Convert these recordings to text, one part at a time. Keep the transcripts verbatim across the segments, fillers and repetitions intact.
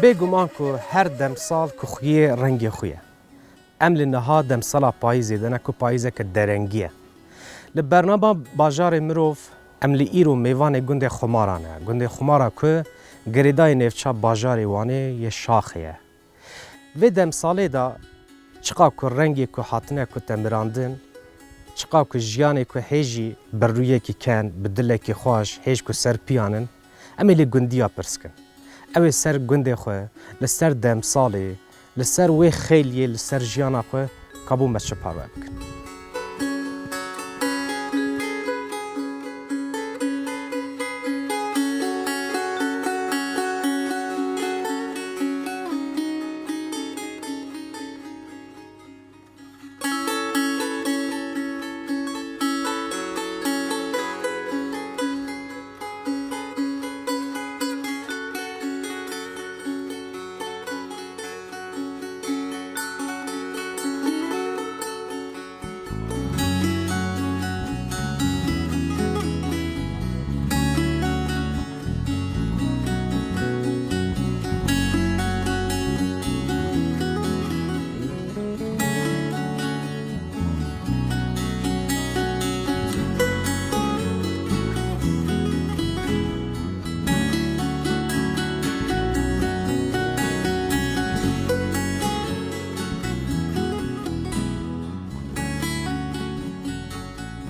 Bêguman ku her demsal ku xuyê rengê xwe ye. Em li niha demsala payîzê de ne ku payîzeke derengî ye. Li bernama Bajarê Mirov em li îro mêvanê gundê Xumara ne. Gundê Xumara ku girêdayê nêvça bajarê Wanê yê Şaxê ye. Vê demsalê de çiqa ku rengê ku hatine ku temirandin, çiqa ku jiyanê ku hê jî bi rûyekî ken, bi dilekî xweş, hêj ku ser piyan in, em ê lê gundiya pirs kin. Ew ê ser gundê xwe, li ser demsalê, li ser wê xêliyê, li ser jiyana xwe, ka bo me çi parve bikin.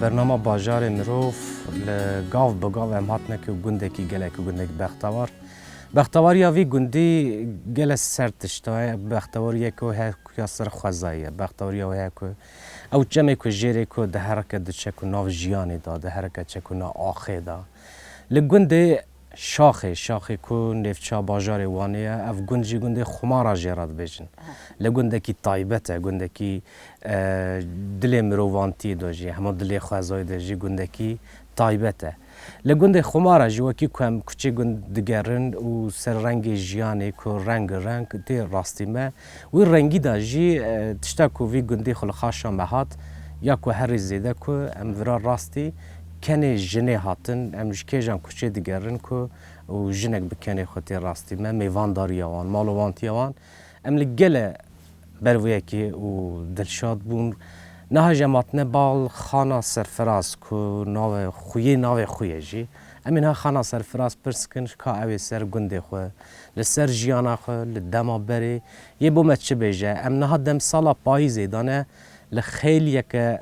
Bernama Bajarê Mirov li gav bi gav em hatine ku gundekî gelek gundek bextewar. Bextewariya vî gundî gelek ser tişta ye. Bextewariyeke wê heye ku ya ser xwezayî ye. Bextewariya wê heye ku ew çemê ku jêrê ku diherike diçe ku nav jiyanê de, diherike çe ku nav axê de. Li gundê Şaxê, Şaxê ku nêvça bajarê Wanê ye, ev gund jî gundê Xumara jê re dibêjin. Li gundekî taybet e, gundekî, e, dilê mirovantiyê de jî, hema dilê xwezayê de jî gundekî taybet e. Li gundê Xumara jî wekî ku em kuçê gund digerin û ser rengê jiyanê ku reng reng tê rastî me, wî rengî de jî, e, tişta ku vî gundî xwe li xaşa me hat, ya ku herî zêde ku em vira rastî kenê jinê hatin, em ji kêjan kuçê digerin ku û jinek bi kenê xwe tê rastî me, mêvandariya wan, malowantiya wan, em li gele berviyekê û dilşad bûn. Niha jî em hatine bal Xana Serfiraz ku navê xuyê navê xwe ye jî. Em ê niha Xana Serfiraz pirs kin, ka ew ê ser gundê xwe, li ser jiyana xwe, li dema berê yê bo me çi bêje. Em niha demsala payîzê de ne, li xêliyeke,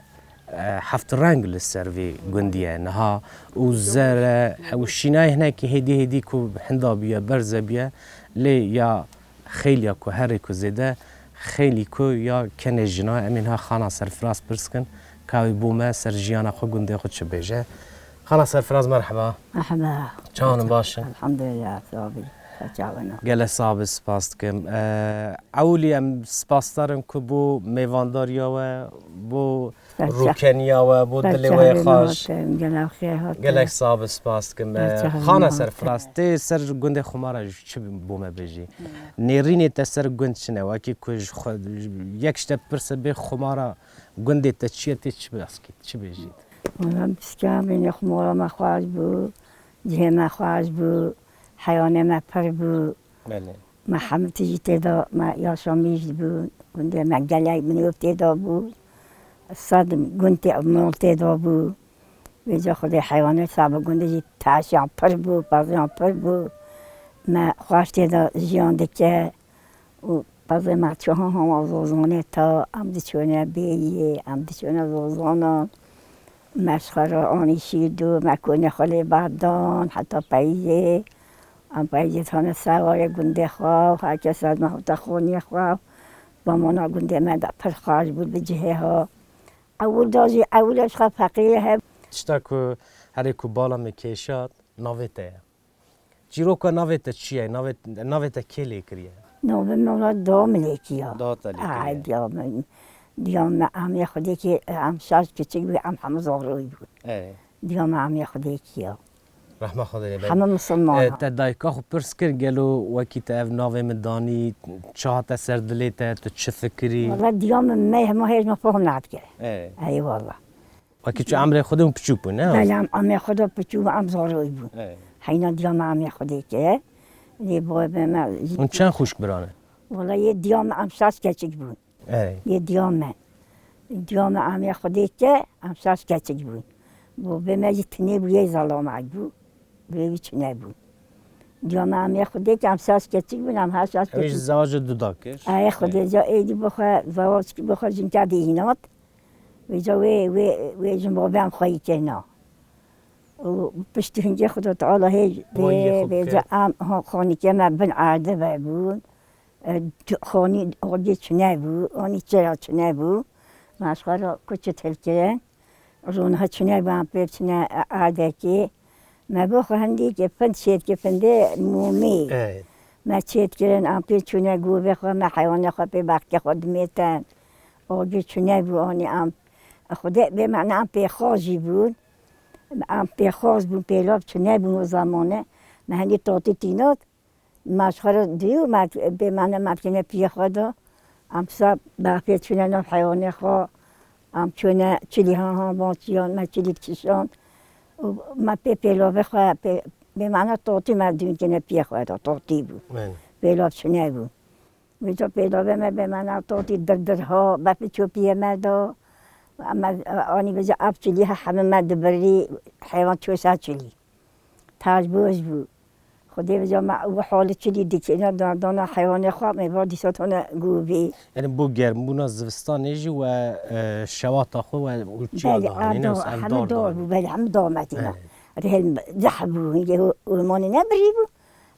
e, heft reng li ser vê gundî ye niha û zer e û şînayê hinekî hêdî hêdî ku hinda bûye, berze bûye, lê ya xêliya ku herê ku zêde xêlî ku ya kenê jina. Em ê niha Xana Serfiraz pirs kin, ka wî bo me ser jiyana xwe, gundê xwe çi bêje. Xana Serfiraz, merheba. Merheba. Çawan in, baş in? Elhamdulillah, sabî. Çawan in. Gelek sax be, spas dikim. Eee, ewilî em spasdar in ku bo mêvandariya we, bo rûkeniya we, bo dilê we yê xweş. Gelek sax be, spas dikim. Eee, Xana Serfiraz, tê ser gundê Xumara jî çi bo me bêjî? Nêrînê te ser gund çi ne? Wekî ku ji xwe, yek ji te bipirse bê Xumara gundê te çi ye, tê çi bas kî, çi bêjî? Wala piska bînê Xumara me xweş bû, cihê me xweş bû, heyanê me pir bû. Belê. Me hemû tijî tê de, me yaşamîş bû, gundê me gelek minyov tê de bû. Sed gund tê, mal tê de bû. Vêca Xwedê heywanê sabe gundê jî taşiyan pir bû, paziyan pir bû. Me xweş tê de jiyan dike. û pezê me çiha hema zozanê ta, em diçûne bêyî, em diçûne zozanan. Me ji xwe re anî şîr dû, me konê xwe lê berdan, heta peyîzê. Em peyîzê tane ser wayê gundê xwe, her kes ez me hewte xaniyê xwe. Bamana gundê me de pir xweş bû bi cihê ha. Ewil da jî, ewil ji xwe feqîrê he. Tişta ku herê ku bala min kêşat, navê te ye. Çîroka navê te çi ye? Navê, navê te kê lê kiriye? Navê min wela da min lê kiriye. Da te lê kiriye. Ay, diya min. Diya min amê Xwedê kê, em şaş kiçik bû, em hemû zaroyî bûn. Ê. Diya min amê Xwedê kiriye. Rehma Xwedê lê be. Hemû misilman. Ê, te dayika xwe pirs kir, gelo wekî te ev navê min danî, çi hate ser dilê te, tu çi fikirî? Wela diya min me hema hêj me faham nadikir. Ê. Ey wela. Wekî çi emrê Xwedê hûn piçûk bûn, ne? Belê, em emrê Xwedê piçûk bûn, em zaroyî bûn. Ê. Heyna diya me emrê Xwedê kir. Lê boy be me. Hûn çend xwişk bira ne? Wala yê diya me em şaş keçik bûn. Erê. Yê diya me. Diya me em yê Xwedê ke em şaş keçik bûn. Bo bê me jî tinê bû yê zalamek bû. Bê wî çi nebû. Diya me em yê Xwedê ke em şaş keçik bûn, em her şaş keçik. Ew jî zewaca duda kir. Ay Xwedê ca êdî bixwe, zewac ki bixwe jinka dê hînat. Vêca wê, wê, wê jin bo be em xweyî kena. Û piştî hingê Xweda Teala hê Wayê xwe vêca bike. Em ha xanîkê me bin erde vebûn. E, tu-, xanî agê çinebû, anî çira çinebû. Me ji xwe re kuçit hilkirin. Rûniha çinebû, em pê çine e-, erdekê. Me bo xwe hindî ke pind şêt ke pindê mûmî. Evet. Me çêt kirin, em pê çûne govê xwe, me heywanê xwe pê bexkê xwe dimêtin. Agê çinebû, anî em Xwedê bê mane em pêxaz jî bûn. Em pêxaz bûn, pêlav çinebûn o zamane. Me hindî tatî tînat. Me ji xwe re dî û me bê mane me dikine piyê xwe de. Em sa bexpê çûne nav heywanê xwe. Em çûne çilî ha ha banciyan, me çilî dikişand. Û me pê pêlavê xwe, pê, bê mane tatî me dûn kine piyê xwe de, tatî bû. Belê. Pêlav çinebû. Vêca pêlavê me bê mane tatî dirdir ha, bexpê çû piyê me de. Me, anî vêca ev çilî ha hemî me dibirî, heywan çû ser çilî. Taş boş bû. Xwedê vêca me wi halî çilî dikine, da-, dana heywanê xwe, me va dîsa tone govî. Yanî bo germbûna zivistanê jî we, e, şewata xwe we û çiya Belê, dihanîne, ev da, ev hemî dar dar dihanîne. Bû, belê, hemî da me tîna. Belê. Rihê zehf bû, hingê ormanê nebirî bû.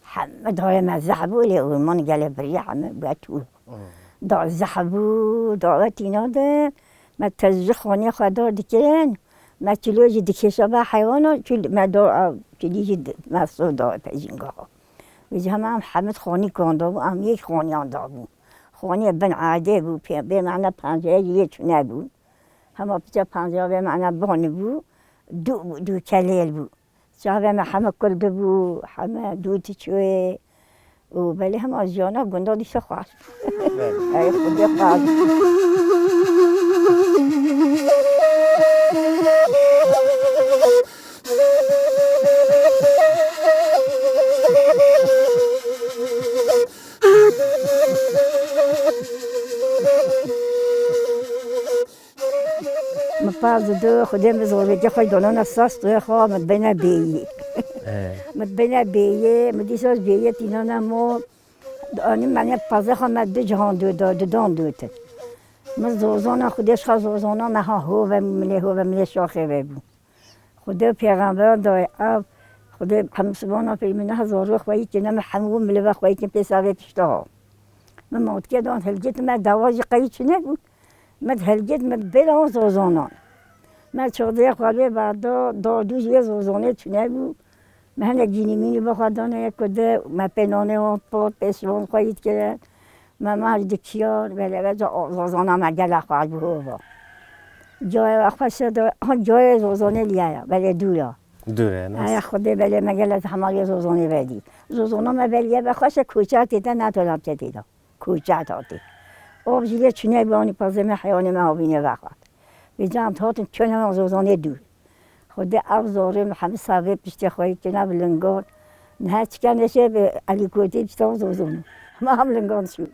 Hemî darê me zehf bû, lê ormanê gelê biriye, hemî bûye tûr. Hmm. Da zehf bû, da we tîna de. Me tezî xaniyê xwe dar dikirin, me çilo jî dikêşa be heywana, çil-, me da, ew, çilî jî di-, me so da pejînga xwe. Vêca hema em hemî xanî kanda bû, em yek xaniyan da bû. Xaniyê bin erdê bû, pê-, bê mane pencere jî yê çine bû. Hema piça pencere bê mane banî bû, dû bû, dû kelêl bû. Çavê me heme kul dibû, heme dû diçûyê û belê hema jiyana gunda dîsa xweş bû. Belê. Ey Xwedê xweş bû. Min paz dido, Xwedê min zorvekê xwe danana sas, tu xwe min bêne bêyî. He. Min bêne bêyî, min dîsa bêyî tînana mo. Anî me ne pazê xwe me du cihan dû da, dudan dûtin. Min zozana, Xwedê ji xwe zozana me ha hove, milê hove, milê şaxê ve bû. Xwedê pêxemberan dayê ev, Xwedê hemû sibana pê min ne hezar xweyî kine, min hemû milê ve xweyî kin pê savê pişta ha. Min motkê dan hilgit me dawa jî qeyî çine bû. Me di helgêt me bêla wan zozanan. Me çodê xwe lê berda, dadû jî yê zozanê çinebû. Me hinek gînî mînî bi xwe dane yek ku de, me pê nanê wan pat, pê şivan xwe yî dikire. Me maç dikiyan, belê veca zozana me gela xweş bû hova. Cayê we xweş e de, ha cayê zozanê liye ya, belê dûr ya. Dûr e, nas. Aya Xwedê belê me gele zehma yê zozanê vedî. Zozana me belê be xweş e, koçer tê de, ne tolam tê de. Koçer hatî. Av jî lê çûne bû, anî pazê me heyanê me havîne vexwat. Vêca em hatin çûne me zozanê dûr. Xwedê ev zorê me hemî savê piştê xwe yî kine bi lingan. Niha çikan neşe bi elîkotê pişta zozon. Me hem lingan çû.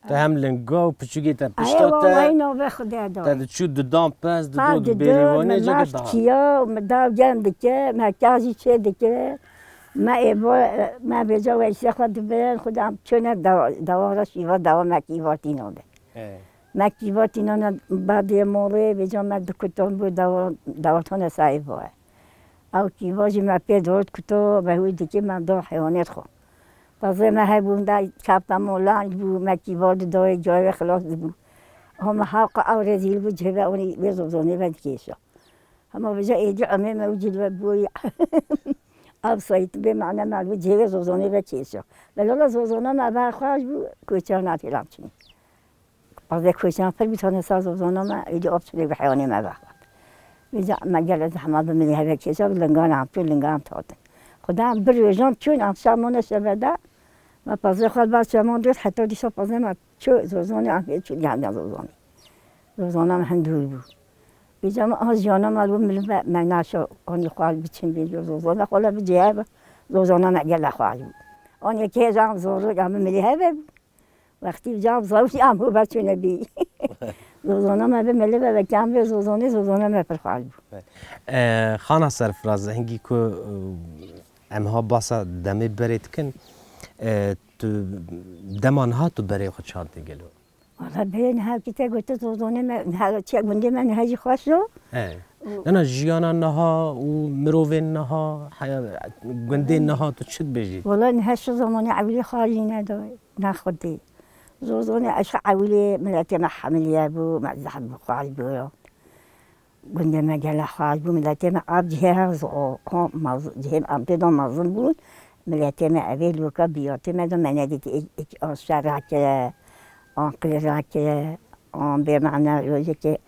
Te hem linga û piçûkê te pişta te. Ay wallahî navê Xwedê da. Te diçû didan pez, dido di bêrîvanê me cege da. Kiya, me daw gem dike, me kazî çê dike. Me ê bo, me bêca weşiya xwe dibin, xwedam çûne dawa, dawa re şîva dawa me kîva tîno de. He. Me kîva tîno ne badê molê, bêca me dikutan bû dawa, dawa tone sahî bo. Ew kîva jî me pê dor dikuto, behû dikî me do heywanêt xwe. Tazê me hebûn da kapta molan bû, me kîva di dawê cayê xilas dibû. Ama hewqa ew rezîl bû, cihê ve onî vê zozonê ve dikêşa. Hema vêca êdî emê me û cilve bûyî. Ev sayît bê mane me vê cihê vê zozonê ve kêşa. Belala zozona me ve xweş bû, koçan hatî lam çinî. Pazê koçan pir bî tane sa zozona me, êdî ap çilê bi heyanê me ve xwat. Vêca me gele zehma bi milî heve kêşa, bi lingan em çû, lingan em tatin. Xuda em bir rojan çûn, em şamone şeveda, me pazê xwe ba şamon dot, heta dîsa pazê me çû zozonê, em hê çû geldiya zozonê. Zozana me hin dûr bû. Vêca me a jiyana me li bo milim me, me naşa anî xwal biçin bê zozana xwe le bi cihê be, zozana me gele xwal bû. An yekê cam zor, cam milî hebe bû. Wextî cam zor, cam hû berçûne bî. Zozona me bi milî be, vekî em bê zozonê, zozona me pir xweş bû. E, Xana Serfiraz, hingî ku, e, em ha basa demê berê dikin, e, tu dema niha tu berê xwe çandî gelo? Wala berê niha kî te gote zozonê me, niha çiya gundê me niha jî xweş o. He. Nana jiyana niha û mirovên niha, heya, gundên niha tu çi dibêjî? Wala niha şu zamanê ewilî xalî nedoy, ne xwedî. Zozonê eşa ewilî miletê me hemiliye bû, me zehf bû, xweş bû. Gundê me gelek xweş bû, miletê me av cihê her zo-, o, o, mez-, cihê em pê de mezin bûn. Miletê me evê loka biyatê me de me nedît, ê, ê, an şer rakire, an qîr rakire, an bê mane rojekê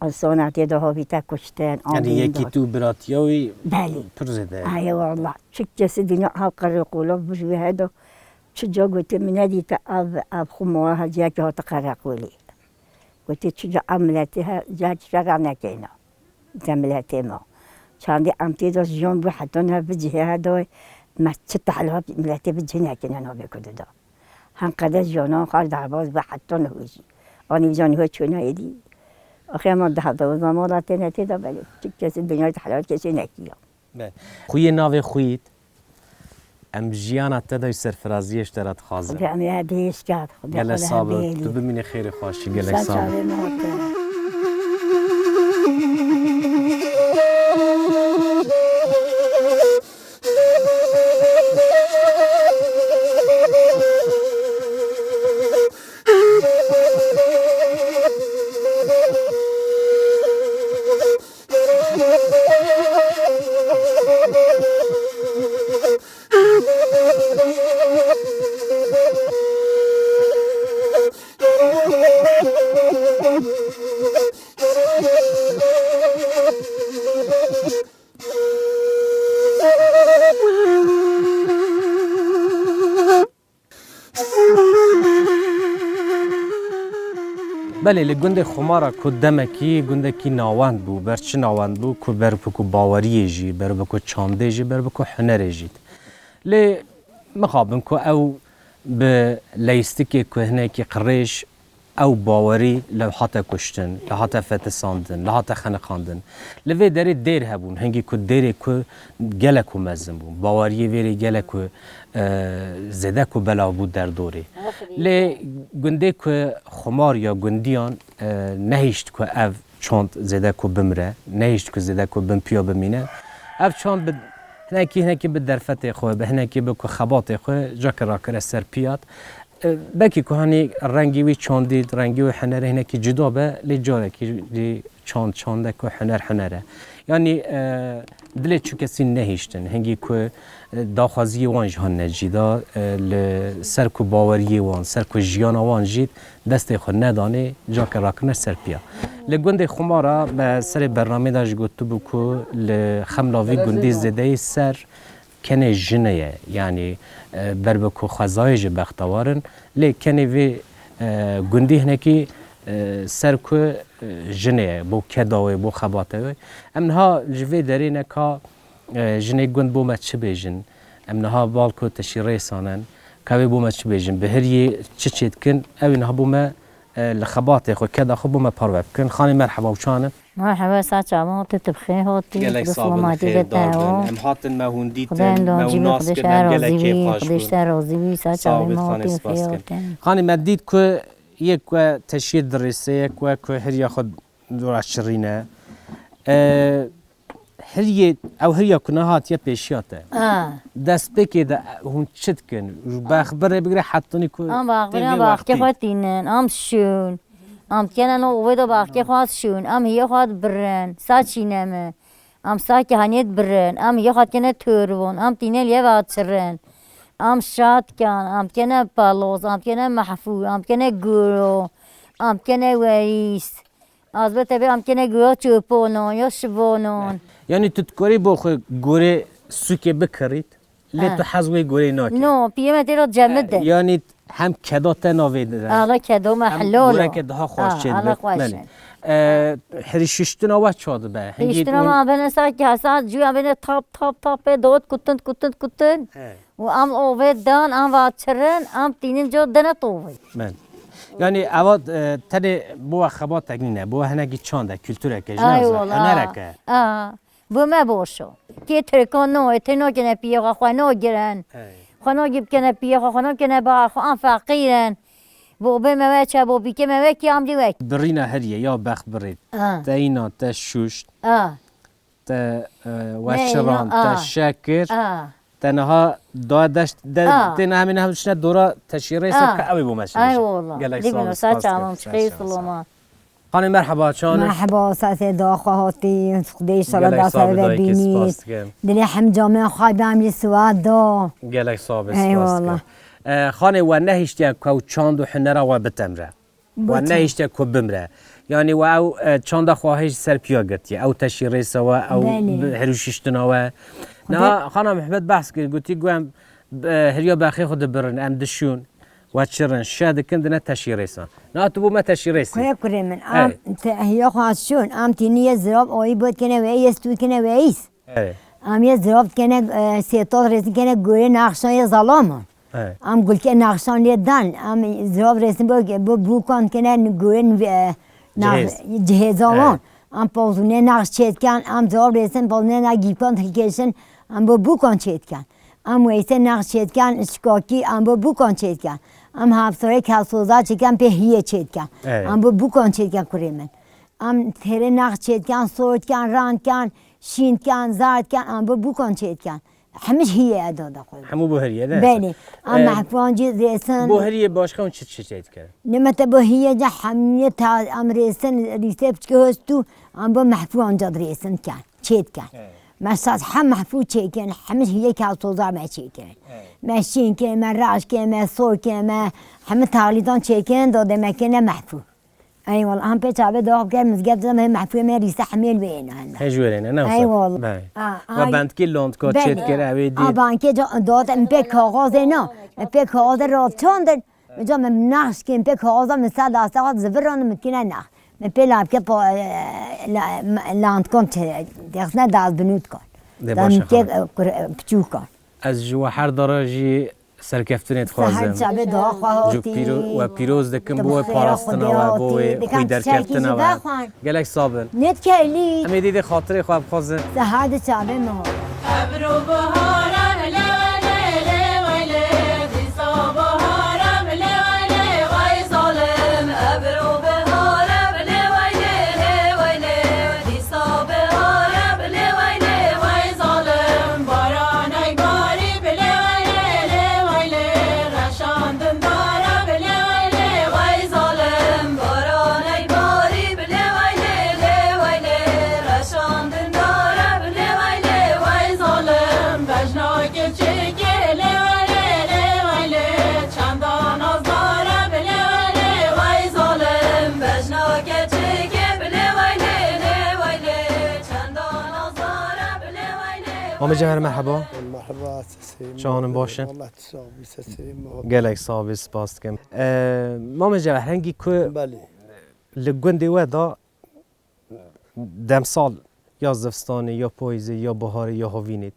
insana tê de havîte kuştin, an Yanî bê yekî imdat. Tu biratiya wî Belê. Pir zêde. Ay wallah. Çik kesî dinya av qirê qola bir wî heda. Çi ca gote min nedîte av, av xwe ma heciyekî hate qereqolê. Gote, çi ca ev miletê he, cihekî şera nekeyna. Te miletê ma. Çandî em tê de jiyan bû heta ne bi cihê he de me çi tehliha miletê bi cih nekeyne navê Kurdu de. Hem qede jiyana xwe derbaz bû heta ne hûjî. Anî vî canî ho çûna êdî. Axê ma dehda o zaman la têne tê de belê. Çi kesî dinya tehliha kesî nekiya. Be. Xuyê navê xuyît. Em jiyana te de serfiraziyê ji te re dixwazin. Xwedê em ya dêş kat. Xwedê Gelek xwe sağ ol. Bêlî. Tu bimînî xêrê xweşî. Gelek sağ ol. Sağ ol. Belê, li gundê Xumara ku demekî gundekî navend bû, ber çi navend bû, ku ber bi ku baweriyê jî, ber bi ku çandê jî, ber bi ku hunerê jî. Lê mixabin ku ew bi leyîstikê ku hinekî qirêj, ew bawerî li hate kuştin, li hate fetisandin, li hate xeniqandin. Li vê derê dêr hebûn, hingî ku dêrê ku gelek ku mezin bû, baweriyê vê rê gelek ku, e, zêde ku belav bû derdorê. Lê gundê ku xumar ya gundiyan, e, nehişt ku ev çand zêde ku bimire, nehişt ku zêde ku bin piya bimîne. Ev çand bi hinekî, hinekî bi derfetê xwe, bi hinekî bi ku xebatê xwe, cake rakire ser piyat. E, belkî ku hanî rengî wî çandî, rengî wî hunere hinekî cuda be, lê carekî jî çand çand e ku huner huner e. Yanî, e, dilê çi kesî nehiştin. Hingî ku, e, daxwaziyê wan jî hanine cîda, e, li ser ku baweriyê wan, ser ku jiyana wan jî destê xwe nedanê, cake rakirine ser piya. Li gundê Xumara me serê bernamê de jî gotibû ku li xemla vî gundî zêdeyî ser kenê jinê ye. Yanî, e, ber bi ku xwezayê jî bextewar in, lê kenê vê, e, gundî hinekî, e, ser ku, e, jinê ye, bo keda wê, bo xebata wê. Em niha ji vê derê ne ka, e, jinê gund bo me çi bêjin? Em niha bal ku teşî rêsanin, ka wê bo me çi bêjin? Bi hiriyê çi çêdikin? Ew ê niha bo me e, li xebatê xwe, keda xwe bo me parve bikin. Xanê merheba û çan in? Merheba, saça me, tu tu bi xêr hatî. Gelek sağ bin, xêr dar bin. Em hatin me hûn dîtin, me hûn nas kirin, em gelek kêfxweş bûn. Xwedê ji te razî bî, saça me hatî, xêr hatin. Xanê me dît ku yek we teşiyê dirêsê, yek we ku heriya xwe dora şirîne. E, Hiriyê, ew hiriya ku nehatiye pêşiya te. Ha. Destpêkê de hûn çi dikin? Ji baxbirê bigire hetanî ku Am baxbirê, tê vê am baxkê wextê. Xwe tînin, am şûn. Am kene no uvê de baxkê xwe şûn. Am hiye xwe birin. Sa çîne mi. Am sa kehaniyê birin. Am hiye xwe kene toribûn. Am tîne liye ve çirin. Am şatkan. Am kene paloz. Am kene mehfû. Am kene guro. Am kene werîs. Az be tebê am kene guya çöponon ya şivonon. Yanî tu dikarî bo xwe gorê sûkê bikirît, lê Ha. tu hez wê gorê nakî. No, piyê me tê de cemide. Yanî Hem keda te navê de. Ala kedo me hem helal. Goreke daha xweş çê dibe. Menî. E, herişiştina we ça dibe? Hingî hiştina me bene sa ki hesa cuya bene tap, tap, tap, pê dot kutin, kutin, kutin. He. Û em ovê dan, em va çirin, em tînin co dene tovê. Men. Yani eva, e, tenê bo we xebatek nîne, bo we hinekî çand e, kulturek e, ji Ay ne wala. Hunerek e. A. Bo me boş o. Kê Tirkan no, tê nakene piyê xwe, xwe nagirin. Hey. Xwe nagî bikene piyê xwe, xwe nakene bahar xwe, an feqîr in. Bo bê me we çe, bo bîkê me we kî, am dî wek. Birîna heriyê ya bext birî. Ah. Te îna, te şûşt. Ah. Te, e, Ne, weşiran, îna, te ah. Şekir. Ah. Te niha da deşt, de, Ah. Tê niha min hem şine dora teşîrê se Ah. Ka ew ê bo me şine. Ay wala. Gelek sağ ol, spas. Çamam, spas, spas. Xanê merheba, çawan. Merheba, sesê da xwe hatî, Xwedê inşallah Gelek da sağ seve be, dayikê, bînî. Spas dikim. Dilê hem camê xwe bam li siwa do. Gelek sağ be, spas dikim. Eyvallah. E, xanê we nehiştiye ku ew çand û hunera we bitemre. We nehiştiye ku bimre. Yani we ew, e, çanda xwe hêj ser piya girtiye. Ew teşî rêsa we, ew Belê. Bi-, herûşiştina we. Niha Xana Mehmet behs kir, gotî ku em, e, heriya bexê xwe dibirin, em dişûn. We çirin, şe dikin, dine teşîrêsan. Na tu bû me teşîrêsî. Kurê kurê min, Ey. Am te hiya xwe şûn, am tînî yê zirav oyî bot kene weyî, yê stû kene weyîs. Ey. Am yê zirav kene, e, sêtol rêzin kene gorê naxşan yê zalaman. Ey. Am gulke naxşan lê dan, am zirav rêzin bo, bo bûkan kene gorê, e, nax-, Cihêz. Cihêza wan. Ey. Am pozûnê nax çêtken, am zirav rêzin pozûnê na gîkan hilkêşin, am bo bûkan çêtken. Em weyse nax çêdikan, şikakî, em bo bûkan çêdikan. Em hevsorê kelsoza çêdikan, pê hiyê çêdikan. Evet. Em bo bûkan çêdikan kurê min. Em têrê nax çêdikan, sordikan, randkan, şînkan, zardkan, em bo bûkan çêdikan. Hemî ji hiyê eda da xwe. Hemû bo hiyê de. Belê. Em Ee, mehfûan cî rêsin. Bo hiyê başka hûn çi çi çêdikan? Nime te bo hiyê ca hemî ta em rêsin, rîsê piçke hostû, em bo mehfûan ca rêsin kan. Çêdikan. Evet. Me saz hem mehfû çêkin, hemî hiyê kelsoza me çêkin. Evet. Me şîn ke, me raş ke, me sor ke, me hemî taxlîdan çêkin, dodê me kene mehfû. Eyvallah, hem pê çavê dox ke mizgeft zam hem mehfû me rîse hemêl wê êna henda. Hej wê êna, ne wisa? Eyvallah. Bey. A, Ve ay. Bendkî londko Bey. Çêtkir, ew ê dî. A, bankê ca-, dot em pê kaxazê na. Em pê kaxazê rotçandin. Min ca min nax şikên pê kaxaza min ser dasta xwe ziviran min kine nax. Min pê lapke po, e, la-, landkon çe, dexne daz binût kon. Dê Tam baş e, kek, xanım. E, kur-, e, piçûk kon. Ez ji we her dara jî serkeftinê dixwazim. Seher çavê doğa xwe Cû hatî. Pîro-, we pîroz dikim Di bo wê xêra parastina Xwedê we, bo hatî. Wê Dikem xwî çiçekî derkeftina jî we. Vexwan. Gelek sabir. Nêt kelî. Em ê dîdê xatirê xwe bixwazin. Seher di çavê min hat. Ebro bihara, lê, lê, lê, wê, lê, dîsa bihara, lê, wê, lê, wey zalim. Ebro bihara, lê, wê, lê, lê, wê, lê, dîsa bihara, lê, wê, lê, wey zalim. Baranay barî, lê, wê, lê, lê, wê, lê, reşandin dara, lê, wê, lê, wey zalim. Baranay barî, lê, wê, lê, lê, wê, lê, reşandin Dara bilê weylê wey zalim, bejna keçikê lê weylê, lê weylê, çanda nazdara bilê weylê wey zalim, bejna keçikê bilê weylê, lê weylê, çanda nazdara bilê weylê. Mamê Cewher, merheba. Merheba, sesê. Çawanî, baş î? Wallah, tu sax bî, sesê. Gelek sax bî, spas dikim. Ee, Mamê Cewher, hengî ku Belê. Li gundê we da demsal ya zivistanê, ya payîzê, ya biharê, ya havînê.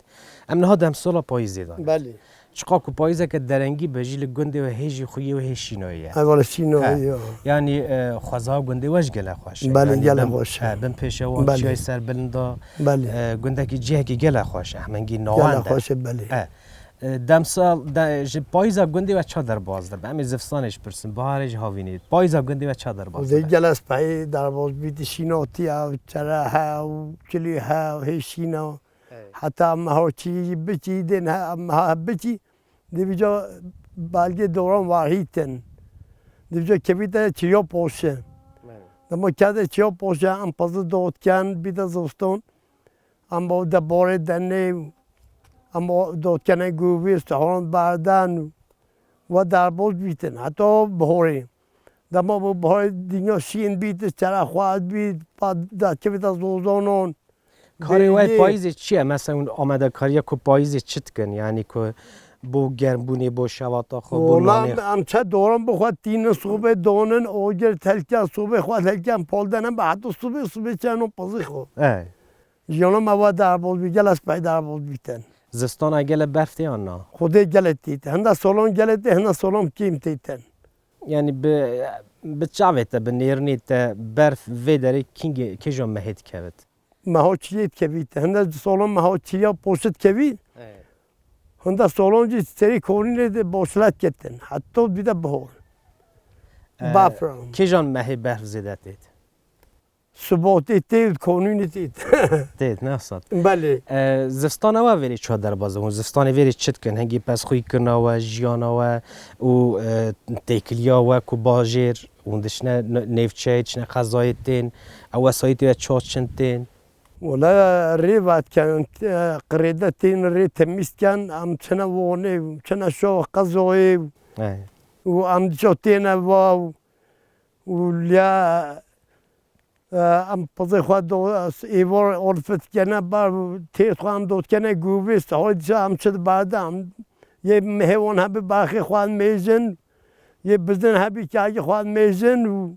Em niha demsala payîzê de ne. Belê. Çiqa ku payîzeke derengî be jî li gundê we hê jî xwiyê wê hê şînayî ye. Ev wala şînayî ye. Yanî, e, xweza gundê we jî gelek xweş e. Belê, gelek xweş e. Yanî bin, e, bin pêşewa çiyayê ser bilind de, e, gundekî cihekî gelek xweş e. Hemengî nawend e. Gelek xweş e, belê. E, E, demsal, de, ji payîza gundê we ça derbas dibe? Em ê zivistanê jî pirsin, biharê jî havînê. Payîza gundê we ça derbas dibe? Gelek spehî derbas bî, di şînatî ew çere he, ew kilî he, ew hê şîna. Ey. Heta meha çî biçî, dê ne meha biçî, dê vîca belgê doran wahîtin. Dê vîca kevî te çiya poşe. Ey. Dema kevde çiya poşe, em pezî dot ken, bî de zivistan. Em bo de borê denê, em bo dotkenê guvî, stehon berden, we derbas bîtin, heta bihorê. Dema bo bihorê dinya şîn bît, çere xwest bît, pa derkevî de zozanon. Karê we payîzê çi ye? Mesela hûn amadekariya ku payîzê çi dikin? Yanî ku bo germbûnê, bo şewata xwe, bo Wala nanê xwe? Em çe doran bi xwe tînin, sobê donin, ogir telken, sobê xwe telken, pol denin, bi heta sobê, sobê çenon pizî xwe. Ey. Jiyana me wa derbaz bî, gelek spey derbaz bîtin. Zistana gele berf tê an na? Xwedê gele têt. Hinda solon gele tê, hinda solon kêm têtin. Yani bi, bi çavê te, bi nêrnê te berf vê derê kîngê, kêjan mehê dikevit? Meha çiyê dikevît. Hinda solon meha çiya poşt kevî. Evet. Hinda solon jî serî konînê de boşlet ketin. Heta bide bihor. Ee, Bafra. Kêjan mehê berf zêde têt? Subotê tê û konûnê tê. Tê, ne sat. Belê. E, zivstana we verê çi derbaz e? Hûn zistanê verê çi dikin? Hingî pez xwî kirina we, jiyana we û, e, têkiliya we ku bajêr, hûn diçine n-, nêvçeyê, diçine qezayê tên, ew wesayîtê we çaçin tên? Wala rê vat ken, e, qirêde tên rê temîz ken, em çine wonê, çine şo qezoyê Ey. Û em diço têne va û liya E, em pizê xwe do-, êvar orfit kene bar, têt xwe em dot kene guvê, sahayê dişa em çi dibarde em. Yê mehê wan hebî baxê xwe mêjin, yê bizin hebî kagî xwe mêjin û,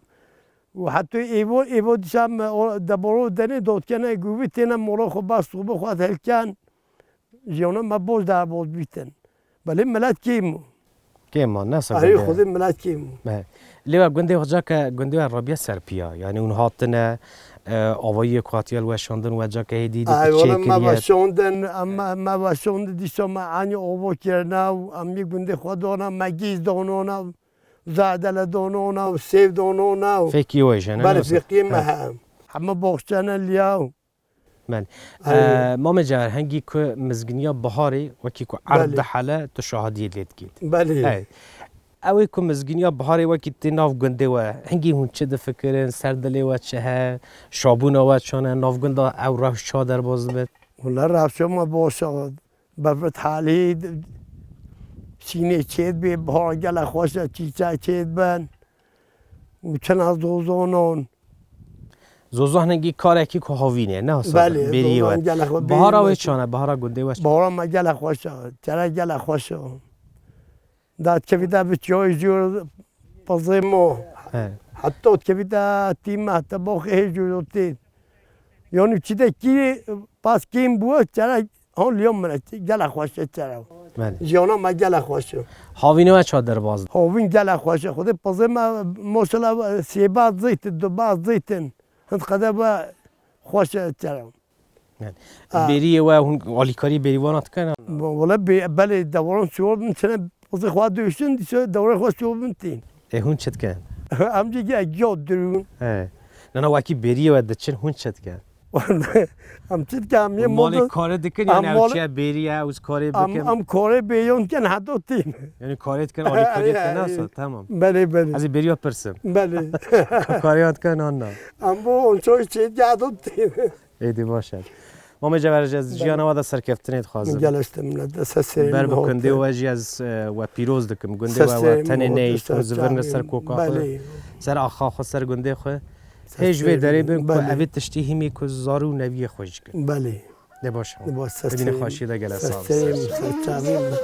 û hetû êvo, êvo dişa me o, deboro denê dot kene guvê têne molo xwe bar, sobe xwe helken. Jiyana me boş derbaz bîtin. Belê milet kêm o. Kêm o, ne Erê sazinde. Xwedê milet kêm o. Be. Lê we gundê xwe cake, gundê we rabiye ser piya. Yani hûn hatine, e, avayiyê ku hatiye li weşandin we cake hêdî dî Ay, tu wala me çêkiriye. Weşandin, em, me, me weşandin dîsa me anî ava kirina û em yê gundê xwe dana, me gîz danana, zadele danana û sêv danana. Fêkî we jene, Belê, nasıl? Fêkî me Ha. he. Heme baxçene liya. Belê. Aynen. Ee, Mame Cewher, hengî ku mizginiya biharê, wekî ku erd Belê. Dihele, tu şahidiyê lê dikît. Belê. Hey. Ew ê ku mizginiya biharê wekî tê nav gundê we, hengî hûn çi difikirin, ser dilê we çi he, şabûna we çi ne, nav gunda ew rewş ça derbaz dibit? Wala rewşa me baş e, bevit halî, şînê çêdibê, bihar gelek xweş e, çîçek çêdibin. Û çina zozonon. Zozan hingî karekî ku havîn e, ne hesab Belê, beriyê zozan we. Gelek xwe Bahara beriyê wê me. Çane, bahara gundê we çane. Bahara me gelek xweş e, çere gelek xweş e. Da kevî de bi çiyayê jûr pizê mo. He. Heta kevî de tîme, heta baxê hê jûr tê. Yani çi de kî pas kêm bû, çere Hol yo min e, gelek xweş e çere. Belê. Jiyana me gelek xweş e. Havînê we ça derbaz? Havîn gelek xweş e. Xwedê pizê me, maşallah, sêba zeytin, duba zeytin. Hind qede be xweş e çere. Belê. Ha. Bêriyê we hûn alîkarî bêrîvana dikin? Wala bê-, belê, dewaran çiwa bin çine pizê xwe döşün, dişe dewaran xwe çiwa bin tîn. E, hûn çi dikin? Em jî ge-, giya dirûn. He. Nana wekî bêriyê we diçin, hûn çi dikin? Em çi dikin, em yê Malê malda-, karê dikin, em yani ew mal-, çiye bêrî ye, ew karê em, bikin? Em karê bêyon dikin, heta tîn. Yani karê dikin, alîkariyê dikin, Ay, ay. Nasıl? Tamam. Belê, belê. Ez ê bêriya pirsim. Belê. Karê dikin, anna. Em bo onçoy çê dikin, heta tîn. Êdî baş e. Mamê Cewher, ez Belê. Jiyana we de serkeftinê dixwazim. Gelek te minet, ez serê Ber bi gundê we jî ez, e, we pîroz dikim. Gundê we, we tenê neyî, ku zivirne ser koka xwe. Belê. Ser axa xwe, ser gundê xwe. Hêj vê derê bin ku Belê. Evê tiştî hîmî ku zarû neviyê xwe jî kin. Belê. De baş e. De baş, Evîne xweşî de gelek sağ ol. Ser çavê min.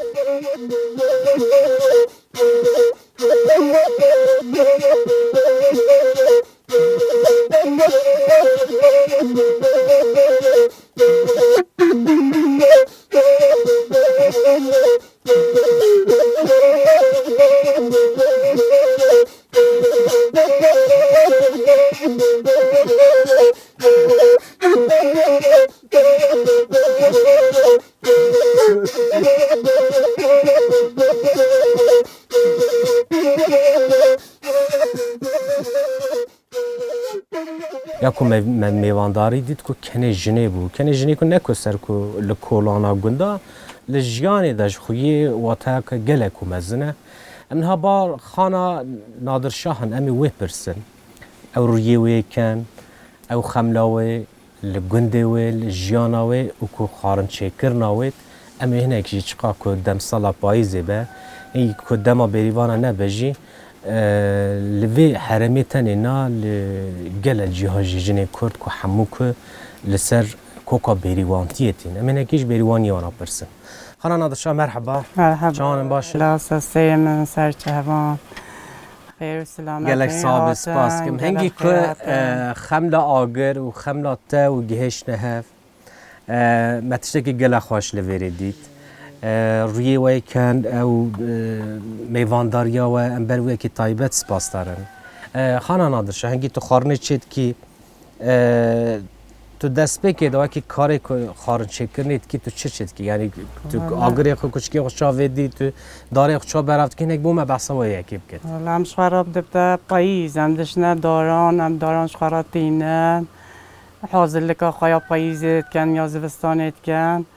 Ya ku me, me mêvandarî dît ku kenê jinê bû. Kenê jinê ku ne ku ser ku li kolana gunda, li jiyanê de ji xuyê wateyeke gelek û mezin e. Em niha bar xana Nadir Şah in, em ê wê pirsin. Ew rûyê wê ken, ew xemla wê, li gundê wê, li jiyana wê û ku xwarinçêkirina wê, em ê hinek jî çiqa ku demsala payîzê be, ê ku dema bêrîvana nebe jî, e, li vê herêmê tenê na, li gelek cîha jî jinên Kurd ku hemû ku li ser koka bêrîwantiyê tîn. Em ê hinekî ji bêrîwaniyê wana pirsin. Xanana Dilşa, merheba. Merheba. Çawan in, baş in? Lasa seyê min, ser çevan. Xêr û selamet. Gelek sax bî, spas kim. Hingî ku, e, xemla agir û xemla te û gihêştine hev, e, me tiştekî gelek xweş li vêrê dît. E, rûyê we kend ew, e, mêvandariya we em ber wekî taybet spasdar in. E, Xanana Dilşa, hingî tu xwarinê çêdikî, E, tu destpêkê de wekî karê ku xwarin çêkirinê dikî, tu çi çi dikî? Yanî tu agirê xwe, kuçikê xwe çavê dî, tu darê xwe çav berav dikî, hinek bo me behsa wê yekê bikin. Wala em ji xwe re dibte payîz, em dişine daran, em daran ji xwe re tînin. Hazirlika xwe ya payîzê dikin ya zivistanê dikin.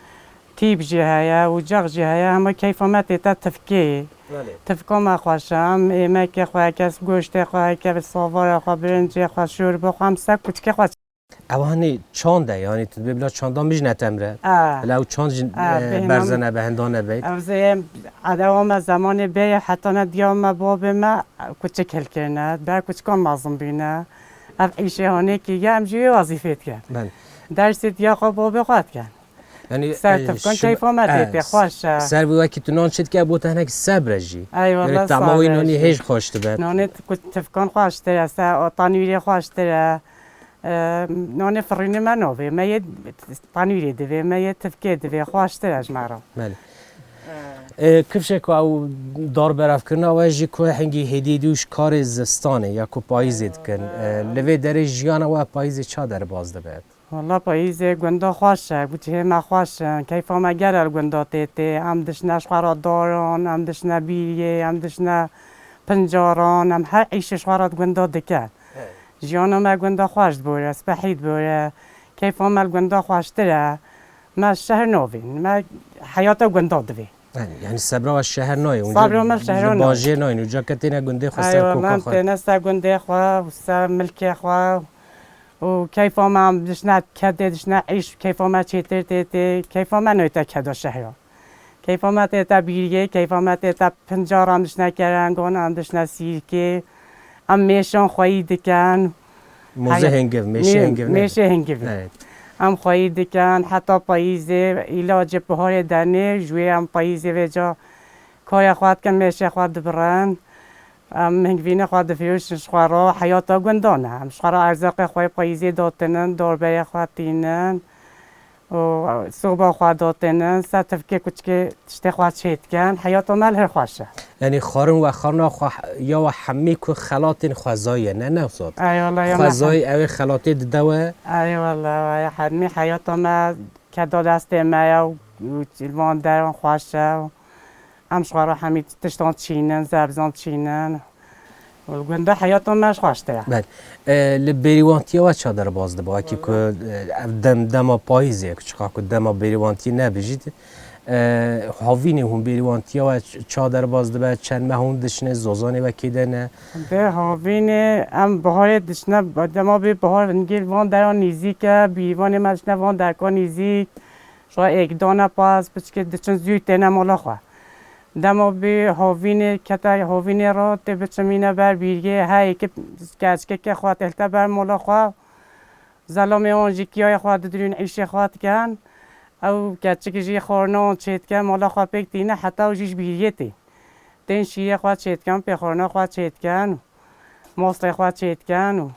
Tîp jî heye, ocaq jî heye, hema keyfa me tête tifkê. Belê. Tifka me xweş e, em êmekê xwe, kes goştê xwe, kes savara xwe, birincê xwe, şorba xwe, em ser kuçikê xwe. Ew hanî çand e, yanî tu dibê bila çanda mijne te em re. A. Bila ew çand jî, A, e, bêhna berze min. Nebe, henda nebe. Ew zê edewa me zemanê bê, heta ne diya me, babê me kuçik hilkirine, ber kuçikan mezin bîne. Ev îşê hanê kiriye, em jî wê wezîfê dikin. Belê. Dersê diya xwe babê xwe dikin. Yanî, ser, e, tifkan şim-, keyfa me tê, e, tê xweş e. Ser vê wekî tu nan çêdikî, bo te hinek sebr e jî. Ey wala, yanî tama wî nanî hêj xweş dibe. Nanê t-, ku tifkan xweştir e, ser o tanûrê xweştir e. E, nanê firînê me navê, me yê tanûrê divê, me yê tifkê divê, xweştir e ji me re. Belê. E, kifşek ku ew dar berevkirina we jî ku hingî hêdî dû ji karê zistanê ya ku payîzê dikin. E, li vê derê jiyana we payîzê ça derbas dibe? Wala payîzê gunda xweş e, guçihê me xweş in, keyfa me gere li gunda tê tê. Em dişine ji xwe re daran, em dişine bîriyê, em dişine pincaran, em her îşê ji xwe re di gunda dikin. Jiyana me gunda xweş dibore, spehî dibore. Keyfa me li gunda xweştir e. Me şehr navîn, me heyata gunda divê. Yanî, yanî sebra we şeher nayê, hûn Sebra me şehra nayê. Bajê nayên, hûn cake têne gundê xwe ser koka xwe. Eywa, me têne ser gundê xwe û ser milkê xwe. Û keyfa me em dişne kedê, dişne îş, keyfa me çêtir tê tê, keyfa me nayête keda şehra. Keyfa me tête bîriyê, keyfa me tête pincaran, em dişne kerengan, em dişne sîrkê, em mêşan xweyî dikin. Mozê hingiv, mêşê hingiv, ne? Mêşê hingiv. Evet. Em xweyî dikin, heta payîzê, îlacê biharê denê, ji wê em payîzê vêca karê xwe dikin, mêşê xwe dibirin. Em hingvînê xwe difiroşin ji xwe re, heyata gundan e. Em ji xwe re erzaqê xwe yê payîzê datinin, dorberê xwe tînin û soba xwe datinin, ser tifkê kuçikê tiştê xwe çêdikin. Heyata me li hir xweş e. Yanî xwarin we, xwarina xwe ya we hemî ku xelatên xwezayî ye, ne Newsat? Ey wala, ya me Xwezayî hem- ew ê xelatê dide we. Ey wala, ey hemî heyata me keda destê me ye û, û li van deran xweş e. Em ji xwe re hemî tiştan çînin, zebzan çînin. Û li gunda heyata me ji xweştir e. Belê. E, li bêrîwantiya we ça derbas dibe? Wekî ku, e, ev dem, dema payîzê ye, ku çiqa ku dema bêrîwantiyê nebijît, e, havînê hûn bêrîwantiya we ç-, ça derbas dibe? Çend meh hûn dişine, zozanê we kê de ne? Dê havînê em biharê dişine, dema bê bihar hingê li van deran nîzîk e, bîrîvanê me dişine van derka nîzîk. Ji êk dane pas, piçkê diçin zû têne mala xwe. Dema bê havînê kete havînê re tê biçimîne ber bîriyê, heyê ki keçkeke xwe têlte ber mala xwe. Zelamê wan jî kiyayê xwe didirûn, îşê xwe dikin. Ew keçik jî xwarina wan çêdikin, mala xwe pêk tîne, heta ew jî ji bîriyê tê. Tên şîrê xwe çêdikin, pêxwarina xwe çêdikin, mostê xwe çêdikin û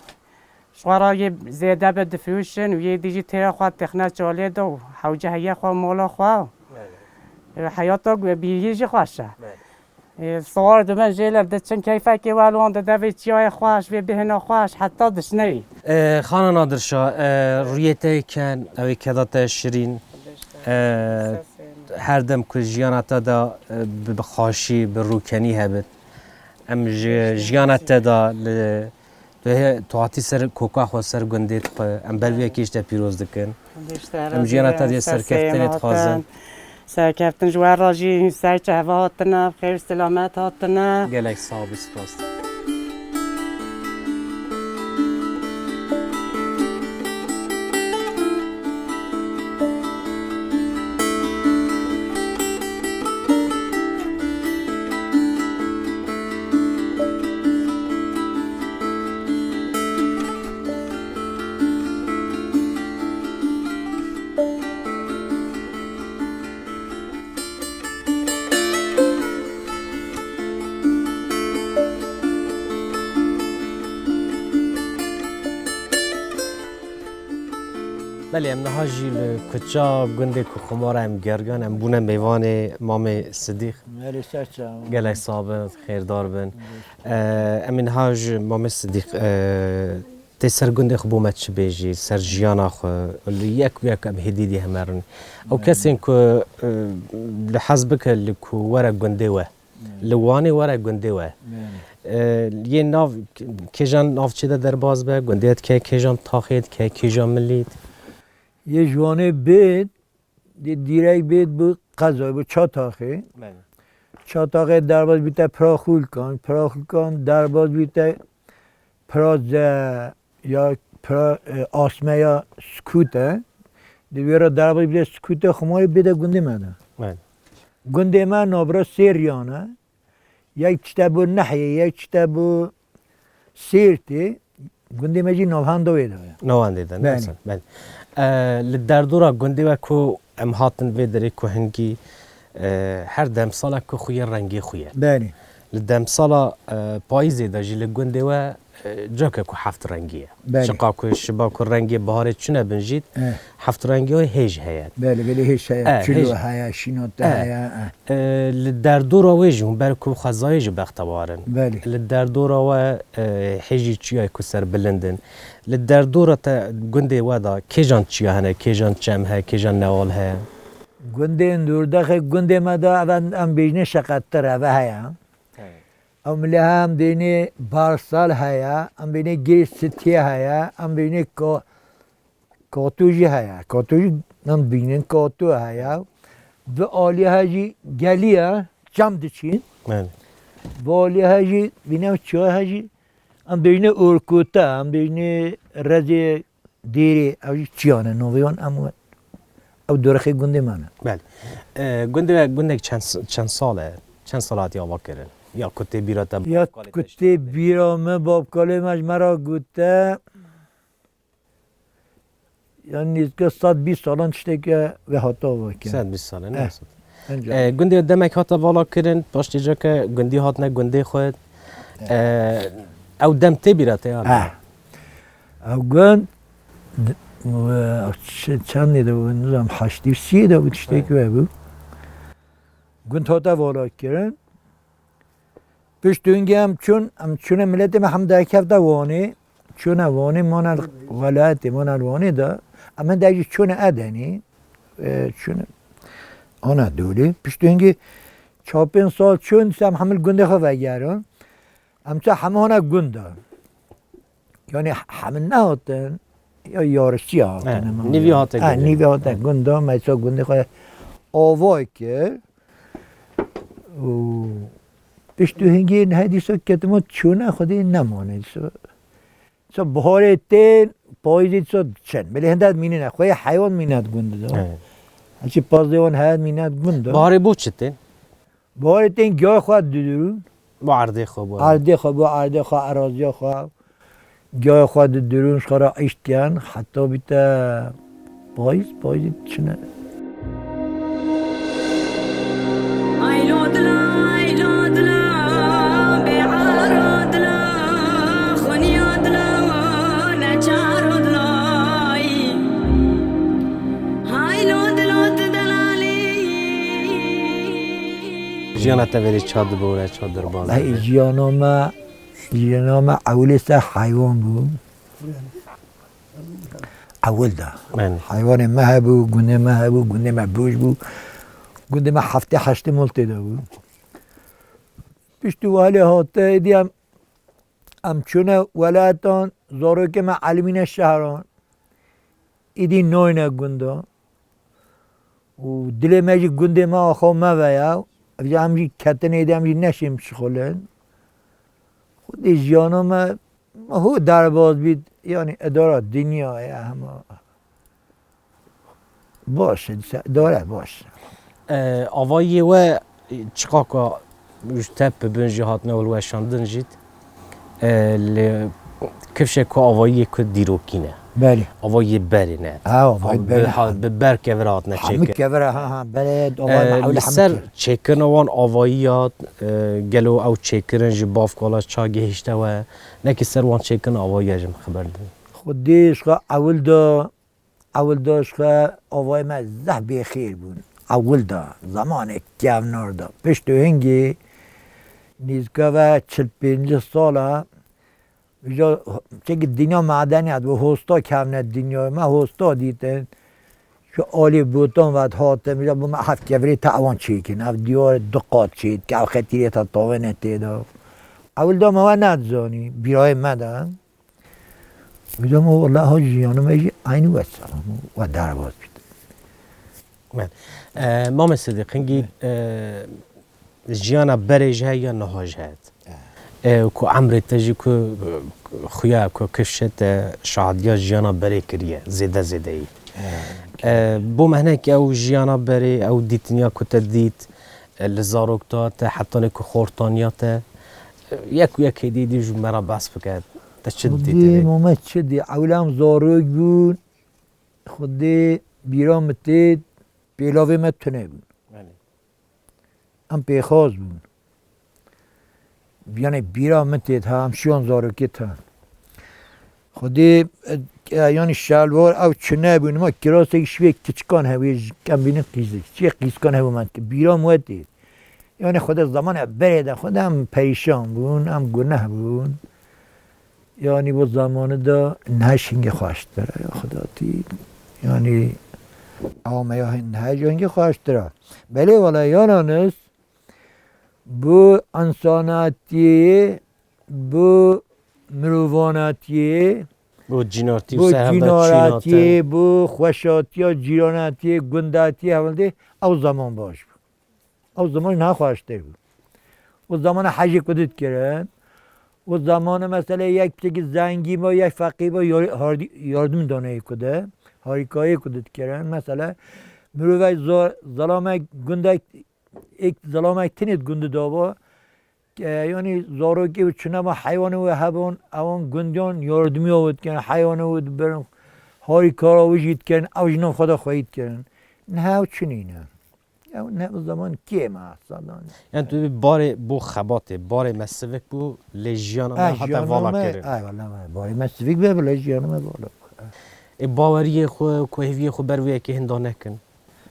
ji xwe re yê zêde be difiroşin û yê dî jî têra xwe têxine çalê de û hewce heye xwe mala xwe. Belê. E, heyata gu-, bîriyê jî xweş e. Belê. E, siwar dibin jê le diçin keyfekê we li wan dide vê çiyayê xweş, vê bihêna xweş, heta dişneyî. E, Xanana Dilşa, e, rûyê te ken, ew ê keda te şirîn. E, her dem ku jiyana te de, e, bi, bi xweşî, bi rûkenî hebit. Em ji jiyana te de li, tu hê, tu hatî ser koka xwe, ser gundê xwe. Em ber vê yekê ji te pîroz dikin. Em jiyana te de serkeftinê dixwazin. Serkeftin ji we re jî, ser çehve hatine, xêr û selamet hatine. Gelek sax bî, spas. Belê, em niha jî li kuça gundê ku xumara em geriyan, em bûne mêvanê Mamê Sidîq. Belê, ser çav. Gelek sax bin, xêrdar bin. Ee, em ê niha ji Mamê Sidîq, ee, tê ser gundê xwe bo me çi bêjî, ser jiyana xwe, li yek û yek em hêdî dî hemerin. Ew kesên ku, ee, li hez bike li ku were gundê we, li Wanê were gundê we. Ee, yê nav, kêjan navçê de derbas be, gundê dike kêjan taxê dike, kêjan milî. Yê ji Wanê bêt, dê dîrek bêt bi qeza, bi Çataxê. Belê. Çataxê derbas bîte Piraxulkan, Piraxulkan derbas bîte Piraze ya Pira, e, Asmeya Skûte. Di wê re derbas bîte Skûte, xumarê bête gundê me de. Belê. Gundê me navbera sê riyan e. Yek çite bo Nehiyê, yek çite bo Sêrtê, gundê me jî navhenda wê de ye. Navendê de, belê, ne sen, belê. E, li derdora gundê we ku em hatin vê derê ku hingî, e, her demsalek ku xwe ye, rengê xwe ye. Belê. Li demsala, e, payîzê de jî li gundê we, e, cake ku heft rengî ye. Belê. Çiqa ku şiba ku rengê biharê çûne bin jî, eh, heft rengî wê hêj heye. Belê, belê hêj heye. Eh, çilo hêj heye, şînate, eh, heye, eh. E, li derdora wê jî hûn ber ku xwezayê jî bextewar in. Belê. Li derdora we, e, hêjî çiyayê ku serbilind in. Li derdora te gundê we de kêjan çiya hene, kêjan çem heye, kêjan newal heye? Gundên dûrdexê gundê me de ev em, em bêjinê şeqettir eve heye. He. Ew milê hem dênê barsal heye, em bênê gêr sitiyê heye, em bênê ko-, Kato jî heye. Kato jî em dibînin, kato heye. Bi alî he jî gelî ye, çem diçîn. Belê. Bi alî he jî, bîne çiya he jî, em bêjinê orkota, em bêjinê rezê dêrê, ew jî çiya ne, navê wan em we. Ew dorexê gundê me ne. Belê. E, gundê, gundek çend s-, çend sal e? Çend sal hatiye ava kirin? Ya ku tê bîra te, ya ku tê bîra me, babkalê me ji me re gote, Yanî nêzîka sed bîst salan tiştekî wê hate ava kirin. Sed bîst sal e, eh, ne sed. Enca. E, gundê demek hate vala kirin, paştê cake gundî hatine gundê xwe. Eh. E, ew dem tê bîra te ya? Eh. Ew gund, d-, e, çi-, çendê de bû, nizam, heştê û sê de bû, tiştekî, eh, wê bû. Gund hate vala kirin. Pişt hingî em çûn, em çûne miletê me hem derkefte Wanê. Çûne Wanê, mane li welatê, mane li Wanê de. Em hindek jî çûne Edenî. E, çûne Anadolî. Pişt hingî çar pênc sal çûn, dîsa em hemil gundê xwe vegerin. Em ça hemû hane gund de. Yanî hemû nehatin, ya yarişçî hatin, eh, hema nîvî ya. Hate, eh, gundê. Nîvî hate, eh, gunda, me ça gundê xwe ava kir. Û pişt û hingê niha dîsa ketime çûne xwedê nemane dîsa. Dîsa biharê tên, payîzê dîsa çin. Belê hinde mînine, xweyê heywan mîne di gund de. Evet. Hiçî pazdê wan heyet mîne di gund de. Biharê bo çi tên? Biharê tên giyayê xwe didirûn. Bo erdê xwe, bo erdê xwe, bo erdê xwe, eraziya xwe. Giyayê xwe didirûn, ji xwe re îş dikin, heta bîte payîz, payîzê diçine. Aylo dila, aylo dila, bêaro dila, xweniya dila, neçaro dila. Haylo dilo tu delalî. Jiyana te verê ça dibore, ça derbas dibe? Jiyana me, jiyana me ewilê ser heywan bû. Ewil de. Belê. Heywanê me hebû, gundê me hebû, gundê me bûj bû. Gundê me heftê heştê mol tê de bû. Piştî welê hate, êdî em Em çûne welayetan, zarokê me elimîne şehran. Îdî nayne gunda. Û dilê me jî gundê me axa me ve ya. Ev jî em jî ketin êdî, em jî neşên bişixulin. Xwedê jiyana me, me hû derbas bît, yanî edara dinya ya hema. Baş e, dise-, dore baş. E, avayiyê we çiqaka ji te bi bin jî hatine hilweşandin jî, e, li kifşek ku avayiyê ku dîrokî ne. Belê. Avayiyê berê ne. Ha, avayiyê berê. Bi, ha, bi ber kevir hatine çêkirin. Hemî kevir, ha, ha, berê, avayê me ewle hemî kevir. E, li ser çêkirina wan avayiya, e, gelo ew çêkirin ji bavkala ça gihişte we, nekî ser wan çêkirin avayiya ji min xeber din. Xwedê ji xwe ewil de Ewil da ji xwe avayê me zehf bêxêr bûn. Ewil da, zemanek kevnar da. Pişt û hingê nîzka ve çil pêncî sala, îja çekî dinya medeniyet bû, hosta kevne dinyayê me, hosta dîtin. Şu alî botan ve hatin, îja bû me heft kevirê tewan çêkin. Ev diyar du qat çêdike, ev xetîrê te tavêne tê de. Ewil da me we nedizanî, bîrayê me de. Hocam, o wele ha jiyana me jî eynî wesela bû, we derbas bît. Ben. E, Mame Sidîq, hingî, e, jiyana berê jî heye ya niha jî heye. E, ku emrê te jî ku, e, xuya ku kifşe te şahadiya jiyana berê kiriye, zêde zêdeyî. E, bo me hinek ew jiyana berê, ew dîtiniya ku te dît, e, li zarokta te, hetanê ku xortaniya te, e, yek û yek hêdî dî ji me re behs bike. Te çi dîtî? Xwedê Mame çi dî? Ewle em zarok bûn, Xwedê bîra min tê, pêlavê me tune bûn. Belê. Em pêxaz bûn. Yanê bîra min tê, ha, em şiyan zarokê te. Xwedê, e, e, yanî şelwar ew çi nebûn, ma kirasek şivê kiçikan hewê, ji kem bînin qîzik. Çiyê qîzkan hewê me tê. Bîra min tê. Yanî Xwedê zamane berê de Xwedê em perîşan bûn, em guneh bûn. Yanî bu zamanı da nehej hingê xweştir e, ya Xwedê tî. Yanî awa me ya nehej hingê xweştir e. Belê wala yananis bu insanatiyê, bu mirovanatiyê, Bu cînartî û bu ser hevda cînaratiyê, çînate. Bu xweşatiya, cîranatiyê, gundatiyê hevildê ew zaman baş bû. Ew zaman niha xweştir bû. O zamana hecê ku dikirin, o zamana mesela yek piçekî zengî ba, yek feqîr ba, yar-, hardi-, yardim daneyê ku de, harîkayê ku dikirin. Mesela mirovek zor, zelamek gundek, ek zelamek tinê gundê dava, e, yanî zarokê û çinema heywanê wê hebûn, ewan gundiyan yardimiya wê dikirin, heywanê wê dibirin, harîkara wê jî dikirin, ew jî nan xwe de xweyî dikirin. Niha ew çinîne. Ew ne bi zaman kêm e, sadan. Yani tu bir barê bo xebatê, barê me sivik bû, lê jiyana me hata vala kirin. Ay, wala me, barê me sivik be, bile jiyana me vala. E, baweriyê xwe, ku hêviyê xwe ber wê yekê hinda nekin.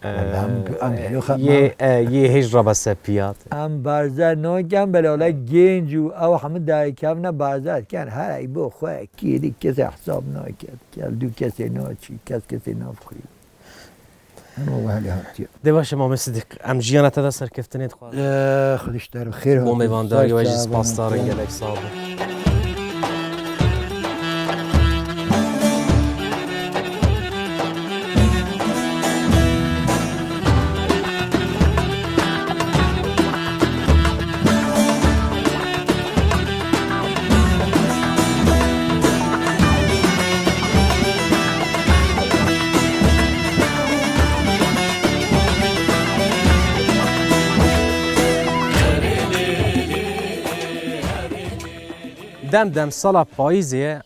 Em, em, em, Yê, e, yê hêj rabe ser piyat. Em berze nakin, bela wala genc û ew hemû derkevne berze dikin. Her ey bo xwe, kî dî kesê hesab naket. Gel du kesê naçî, kes kesê navxwî. Hema we helê hatiye. Dê baş e, Mame Sidîq. Em jiyana te de serkeftinê dixwazin. Eh, Xwedê ji te re xêr hatin. Bo mêvandarî we jî spasdar in, gelek sax bin. Dem dem sala payîzê ye,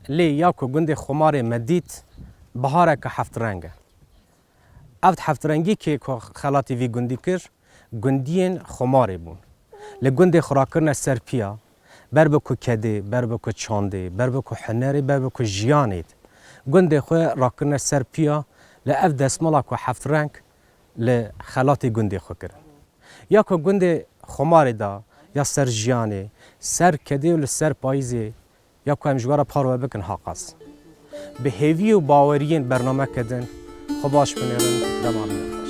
lê ya ku gundê Xomarê me dît, bihareke heft reng e. Ev heft rengî kê ku xelatî vî gundî kir, gundiyên Xomarê bûn. Li gundê xwe rakirine ser piya, ber bi ku kedê, ber bi ku çandê, ber bi ku hunerê, ber bi ku jiyanê, gundê xwe rakirine ser piya, li ev destmala ku heft reng li xelatê gundê xwe kirin. Ya ku gundê Xomarê da, ya ser jiyanê, ser kedê û li ser payîzê, ya ku em ji we re parve bikin ha qas. Bi hêviyê û baweriyên bernameke din xwe baş binêrin, dema bînin.